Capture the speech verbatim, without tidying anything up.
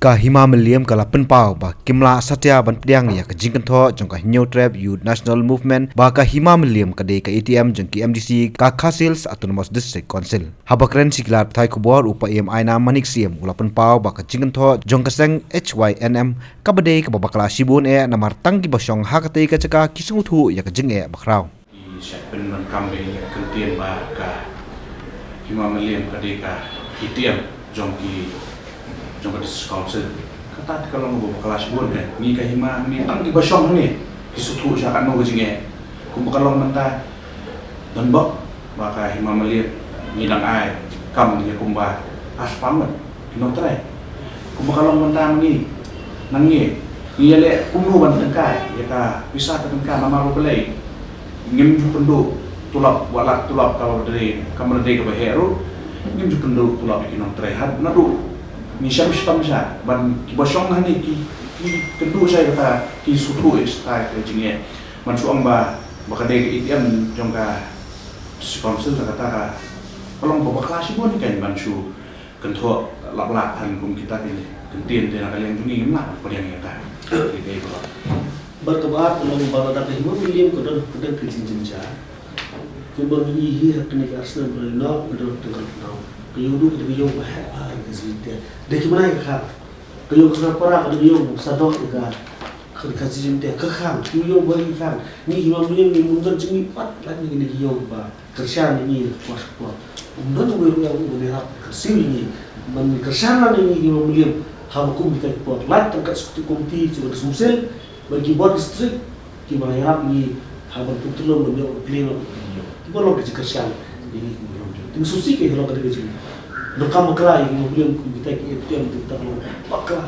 Ka Hima Mylliem ka la pynpaw ba kim lah satia ban pdiang ïa ka jingkynthoh jong ka Hynñiewtrep Youth National Movement ba ka Hima Mylliem ka dei ka A T M jong ki M D C ka Khasi Hills Autonomous District Council. Haba kren sha ki lad pathai khubor, u Paiem Aiñna Manik Syiem u la pynpaw ba ka jingkynthoh jong ka seng H Y N M kaba dei kaba bakla shibun eh namar tang kiba shong ha katei ka jaka ki sngewthuh ïa ka jingeh bakhraw. Ki shait pyndonkam ïa ka ktien ba ka Hima Mylliem ka dei ka A T M jong ki, jong ka District Council. Kata ka long ba bakla shibun eh. Ngi ka hima ngi tang kiba shong hangne ki sngewthuh sha kano ka jingeh. Kumba ka long mynta, don bok ba ka Hima Mylliem ngi dang ai kam ïa kumba arspah ngut ki nongtrei. Kumba ka long mynta ma ngi, nang ngi, ngi ïaleh kumno ban tyngkai ïa ka pisa ka tyngka namar ba balei ngim ju pynduh tulop, wat la tulop kaba dei, kaba dei kaba heh ruh, ngim ju pynduh tulop ïa ki nongtrei. Haduh naduh ngi shem shitom sha ban kiba shong hangne ki, ki kynduh sha ïa kata, ki sngewthuh ïa kata ka jingeh. Ban shu ong ba, ba ka dei ka A T M jong ka District Council, kata ka ka long ba bakla shibun kan ban shu kynthoh lap lap han kum kita ki ktien te na ka liang jong ngi ngim lah ban pdiang ïa ka. Te dei ba. Bad kaba ar ka long ba lada ka Hima Mylliem ka don, ka don ka jingjynjar. Kumba ngi ïohi ha kane ka ar snem ba la ïoh, ka don ka don ka don. Ka ïoh duh ka dei ka ïoh ba heh bha ka jingteh. Dei ki bnai ka khar. Ka ïoh ka khar para ka dei ka ïoh ba sa doh ïa ka, ka, ka jingteh ka khang. Ka ïoh ba ka khang. Ngi Hima Mylliem ngi mut don jingmih pat lait na kine ki ïoh ba kyrshan ïa ngi ha ka por sha ka por. Ym don uwei ruh uba ïarap kyrsiew ïa ngi ban kyrshan lang ïa ngi Hima Mylliem haba kum kita ki por. Lait tang ka Executive Committee jong ka District Council bad ki bor district kiba la ïarap ïa ngi haba pyntyllun ban ïoh ban plie noh ïa ki ïoh. Kiba long ka jingkyrshan ïa ngi kiba long. Te sngewsih ka long ka dei ka jing, donkam bakla ïa ngi Hima Mylliem kum kita ki A T M, kita ki long bakla.